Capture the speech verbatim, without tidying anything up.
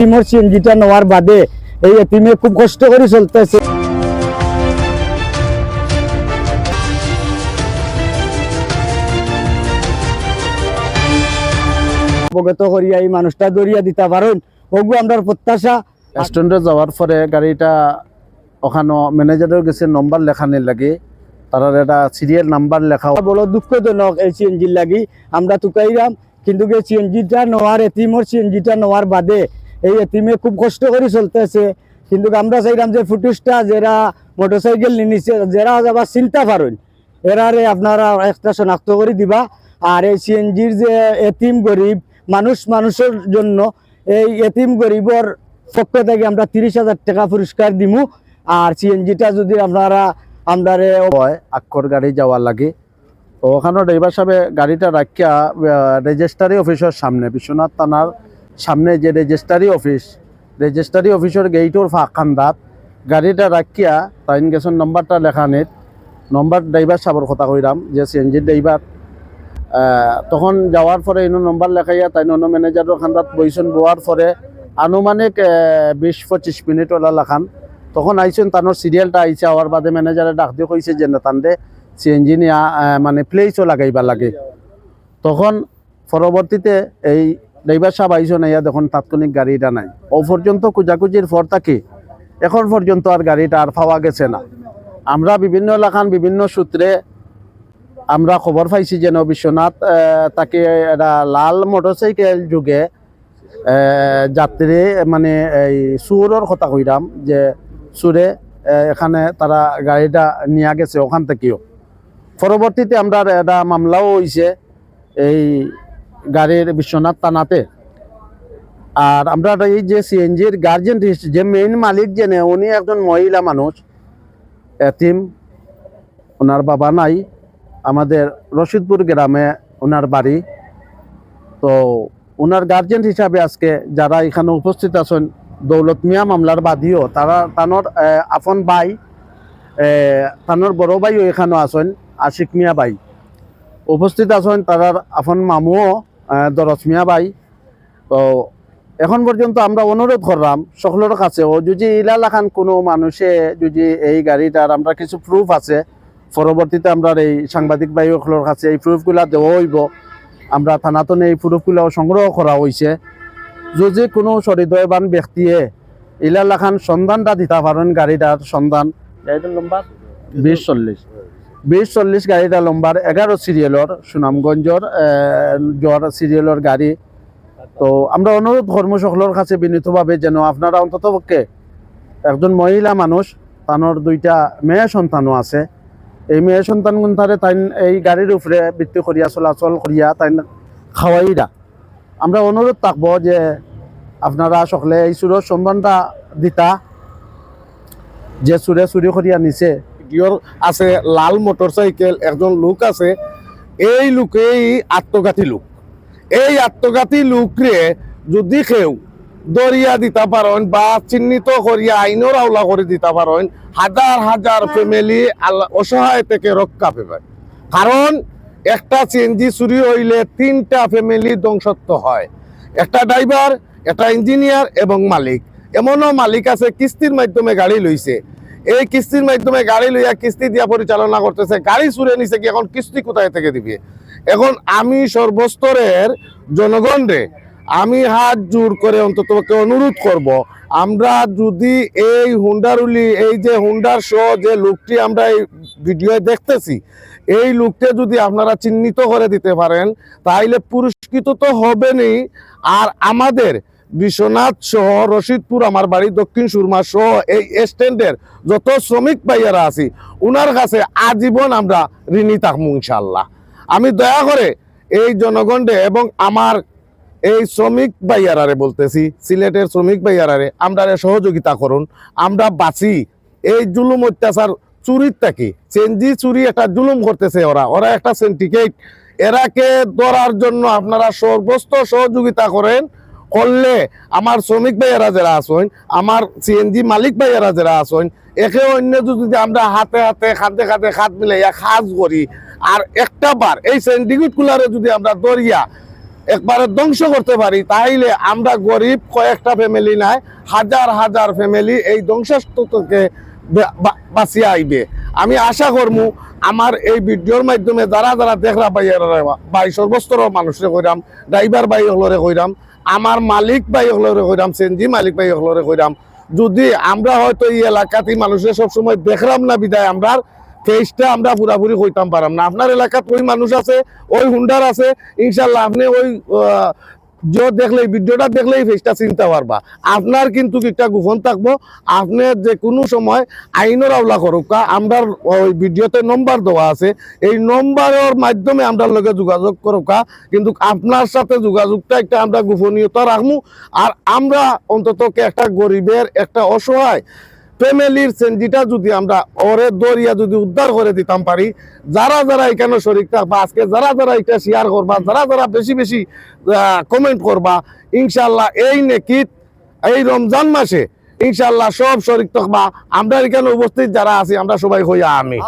এতিমর সিএনজিটা নেওয়ার বাদে এই এতিমে খুব কষ্ট করি চলতেছে। অবগত করিয়া এই মানুষটা ধরিয়া দিতা পারইন, ওগু আমরার প্রত্যাশা। স্ট্যান্ডে যাওয়ার পরে গাড়িটা ওখানো ম্যানেজারের গেছে নম্বর লেখানির লাগি, তারার একটা সিরিয়াল নাম্বার লেখা। বড় দুঃখজনক এই সিএনজির লাগি, আমরা তুকাইরাম, কিন্তু এই সিএনজিটা নেওয়ার, এতিমর সিএনজিটা নেওয়ার বাদে এই এতিমে খুব কষ্ট করি চলতেছে। কিন্তু আমরা চাইরাম যে ফুটেজটা যেরা মোটরসাইকেল নিনিছে, যেরা যাবা চিনতা পারইন, এরারে আপনারা একটা শনাক্ত করি দিবা। আর এই সিএনজির যে এতিম গরিব মানুষ, মানুষের জন্য এই এতিম গরিবর পক্ষ থেকে আমরা তিরিশ হাজার টাকা পুরস্কার দিমু। আর সিএনজিটা যদি আপনারা আমরারে হয় আক্কর গাড়ি যাওয়ার লাগি, তো ওখানো ড্রাইভার সাহেব গাড়িটা রাখিয়া, আহ, রেজিস্ট্রারি অফিসের সামনে, বিশ্বনাথ থানার সামনে যে রেজিস্ট্রারি অফিস, রেজিস্ট্রারি অফিসের গেইটর ফাঁক খান্দাত গাড়িটা রাখিয়া তাইন গেছইন নম্বরটা লেখানিত। নম্বর ড্রাইভার সাহেবর কথা কইরাম, যে সিএনজি ড্রাইভার। আহ, তখন যাওয়ার পরে ইনো নম্বর লেখাইয়া তাইন অন্য ম্যানেজারের খান্দাত বইছইন, বওয়ার পরে আনুমানিক, আহ, বিশ পঁচিশ মিনিট ওলা লাখান। তখন আইছইন, তানোর সিরিয়ালটা আইছে, আওয়ার বাদে ম্যানেজারে ডাক দিয়ে কইছে যে, "না, তানরে সিএনজি নিয়া, আহ, মানে প্লেসও লাগাইবা লাগে।" তখন পরবর্তীতে এই ড্রাইভার সাহেব আইছইন, আইয়া দেখইন তাৎক্ষণিক গাড়িটা নাই। ও পর্যন্ত খোঁজাখুঁজির পর থাকি এখন পর্যন্ত আর গাড়িটা আর পাওয়া গেছে না। আমরা বিভিন্ন লাখান বিভিন্ন সূত্রে আমরা খবর পাইছি যেন বিশ্বনাথ, আহ, তাকে একটা লাল মোটরসাইকেল যোগে, আহ, যাত্রী, মানে এই চুরর কথা কইরাম যে চুরে, আহ, এখানে তারা গাড়িটা নিয়ে গেছে ওখান থেকেও। পরবর্তীতে আমরা একটা মামলাও হইছে এই গাড়ির বিশ্বনাথ থানাতে। আর আমরা এই যে সিএনজির গার্জেন, যে মেইন মালিক যেনে, উনি একজন মহিলা মানুষ, এতিম, ওনার বাবা নাই, আমাদের রশিদপুর গ্রামে ওনার বাড়ি। তো ওনার গার্জেন হিসাবে আজকে যারা এখানো উপস্থিত আছইন, দৌলত মিয়া মামলার বাদীও, তারা তানোর, আহ, আপন ভাই, আহ, তানোর বড় ভাইও এখানো আছইন, আশিক মিয়া ভাই উপস্থিত আছইন, তারার আপন মামুও, আহ, দরস মিয়া ভাই। তো এখন পর্যন্ত আমরা অনুরোধ করলাম সকলের কাছে, ও যদি ইলা লাখান কোনো মানুষে যদি এই গাড়িটার, আমরা কিছু প্রুফ আছে, পরবর্তীতে আমরা এই সাংবাদিক ভাই সকলের কাছে এই প্রুফগুলা দেওয়া হইব। আমরা থানাত নিয়া এই প্রুফগুলাও সংগ্রহ করা হইছে। যদি কোনো সহৃদয়বান ব্যক্তিয়ে ইলা লাখান সন্ধানটা দিতা পারেন, গাড়িটার সন্ধান, গাড়িটার নম্বর বিশ চল্লিশ, বিশ চল্লিশ গাড়িটা নম্বর এগারো সিরিয়ালর, সুনামগঞ্জর, আহ, জ্বর সিরিয়ালর গাড়ি। তো আমরা অনুরোধ করমু সকলের কাছে বিনীতভাবে যেন আপনারা অন্তত পক্ষে, একজন মহিলা মানুষ, তানোর দুইটা মেয়ে সন্তানও আছে, এই মেয়ে সন্তানগুনতারে তাইন এই গাড়ির উপরে ভিত্তি করিয়া চলাচল করিয়া তাইন খাওয়াইরা। আমরা অনুরোধ থাকবো যে আপনারা সকলে এই চুরর সন্ধানটা দিতা, যে চুরে চুরি করিয়া নিছে। ভিডিওর আছে লাল মোটরসাইকেল, একজন লোক আছে, এই লোকেই আত্মঘাতী লোক। এই আত্মঘাতী লোকরে যদি কেউ ধরিয়া দিতা পারেন বা চিহ্নিত করিয়া আইনর আওলা করে দিতা পারেন, হাজার হাজার ফ্যামিলি আল্লাহ অসহায় থেকে রক্ষা পাবে। কারণ একটা সিএনজি চুরি হইলে তিনটা ফ্যামিলি ধ্বংসত্ব হয়, একটা ড্রাইভার, একটা ইঞ্জিনিয়ার এবং মালিক। এমনও মালিক আছে কিস্তির মাধ্যমে গাড়ি লইছে, এই কিস্তির মাধ্যমে গাড়ি লইয়া কিস্তি দিয়া পরিচালনা করতেছে, গাড়ি চুরে নিছে কি, এখন কিস্তি কোথায় থেকে দিবে? এখন আমি সর্বস্তরের জনগণরে আমি হাত জোড় করে অন্তত পক্ষে অনুরোধ করব, আমরা যদি এই হুন্ডারুলি, এই যে হুন্ডার সহ যে লোকটি আমরা এই ভিডিও দেখতেছি, এই লোককে যদি আপনারা চিহ্নিত করে দিতে পারেন, তাইলে পুরস্কৃত তো হবেনই, আর আমাদের বিশ্বনাথ সহ রশিদপুর, আমার বাড়ি দক্ষিণ সুরমা সহ এই স্ট্যান্ডের যত শ্রমিক ভাইয়ারা আছি, উনার কাছে আজীবন আমরা ঋণী থাকমু ইনশাআল্লাহ। আমি দয়া করে এই জনগণরে এবং আমার এই শ্রমিক ভাইয়ারারে বলতেছি, সিলেটের শ্রমিক ভাইয়ারারে, আমরারে সহযোগিতা করুন, আমরা বাঁচি এই জুলুম অত্যাচার চুরির থাকি। সিএনজি চুরি একটা জুলুম করতেছে ওরা, ওরা একটা সিন্ডিকেট। এরাকে ধরার জন্য আপনারা সর্বস্ত সহযোগিতা করেন, করলে আমার শ্রমিক ভাইয়ারা যারা আছেন, আমার সিএনজি মালিক ভাইয়ারা যারা আছেন, একে অন্য যদি আমরা হাতে হাতে, কাঁধে কাঁধে কাঁধ মিলাইয়া কাজ করি, আর একটা বার এই সিন্ডিকেটগুলারে যদি আমরা ধরিয়া একবারে ধ্বংস করতে পারি, তাইলে আমরা গরিব কয়েকটা ফ্যামিলি নায়, হাজার হাজার ফ্যামিলি এই ধ্বংসাত্ম থেকে বা-, বা-, বাঁচিয়া আইবে। আমি আশা করমু আমার এই ভিডিওর মাধ্যমে যারা যারা দেখরা ভাই, ভাই সর্বস্তর মানুষরে কইরাম, ড্রাইভার ভাই অকলরে কইরাম, আমার মালিক ভাই অকলরে কইরাম, সিএনজি মালিক ভাই অকলরে কইরাম, যদি আমরা হয়তো এই এলাকাত এই মানুষরে সবসময় দেখরাম না বিধায় আমরার ফেসটা আমরা পুরাপুরি কইতাম পারাম না। আপনার এলাকাত ওই মানুষ আছে, ওই হুন্ডার আছে, ইনশাল্লাহ আপনি ওই, আহ, যে দেখলে, এই ভিডিওটা দেখলে এই ফেসটা চিনতে পারবা। আপনার কিন্তু একটা গোপন থাকবো, আপনি যে কোনো সময় আইনর আওলা করুক্কা, আমরার ওই ভিডিওতে নম্বর দেওয়া আছে, এই নম্বরর মাধ্যমে আমরার লগে যোগাযোগ করুক্কা। কিন্তু আপনার সাথে যোগাযোগটা একটা আমরা গোপনীয়তা রাখমু। আর আমরা অন্তত একটা গরিবের, একটা অসহায় ফ্যামিলির সিএনজিটা যদি আমরা ওরে ধরিয়া যদি উদ্ধার করে দিতাম পারি, যারা যারা এখানে শরিক থাকবা, আজকে যারা যারা এটা শেয়ার করবা, যারা যারা বেশি বেশি কমেন্ট করবা, ইনশাল্লাহ এই নেকিত, এই রমজান মাসে ইনশাল্লাহ সব শরিক থাকবা। আমরা এখানে উপস্থিত যারা আছি, আমরা সবাই কইয়া আমি।